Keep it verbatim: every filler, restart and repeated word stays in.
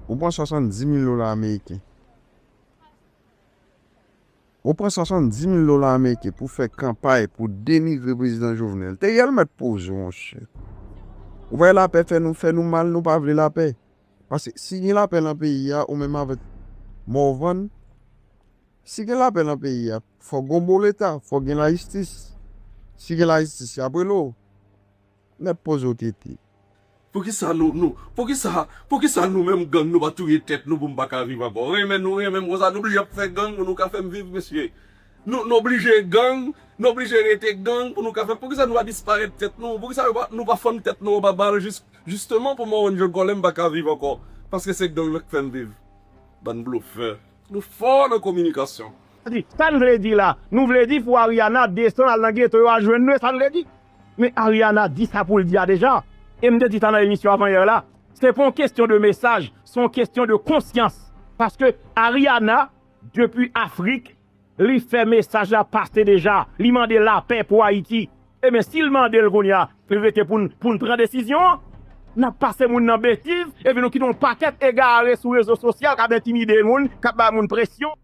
Ou pran swasanndiz mil dola ameriken. Ou pran swasanndiz mil dola ameriken pou fè kanpay pou denigre prezidan Jovenel. Teriel mèt poze w, monchè. Ou wè lapè fè nou, fè nou mal, nou pa vle lapè. Paske si gen lapè nan peyi a, ou menm avèk Morvan, si gen lapè nan peyi a, fòk gon bon leta, fòk gen lajistis. Si gen lajistis, y ap rele w. Nèg poze w tete. Poukisa nou, nou, poukisa, poukisa nou menm gang nou pa touye tèt nou pou m pa ka viv ankò? Renmen nou renmen m konsa, nou blije ap fè gang pou nou ka fè m viv, mesye. Nou, nou blije gang, nou blije rete gang pou nou ka fè, poukisa nou pa disparèt tèt nou? Poukisa nou pa, nou pa fann tèt nou anba bal jis, jisteman pou Morvan Jean Colin pa ka viv ankò? Paske se gang nan k fè n viv. Bann blofè. Nou fò nan kominikasyon. Sa di, sa n vle di la, nou vle di fò Ariana desann al nan geto yo al jwenn nou, e sa n vle di. Men Ariana di sa pou l di a deja. E m te di sa nan emisyon avan yè la. Se pa yon kesyon de mesaj, se yon kesyon de konsyans. Paske Ariana, depi Afrik, li fè mesaj la pase deja. Li mande lapè pou Ayiti. Ebyen, si l mande l kounye a, li rete pou n, pou n pran desizyon an. N ap pase moun nan betiz, epi nou kite yon pakèt egare sou rezo sosyal k ap entimide moun, k ap bay moun presyon.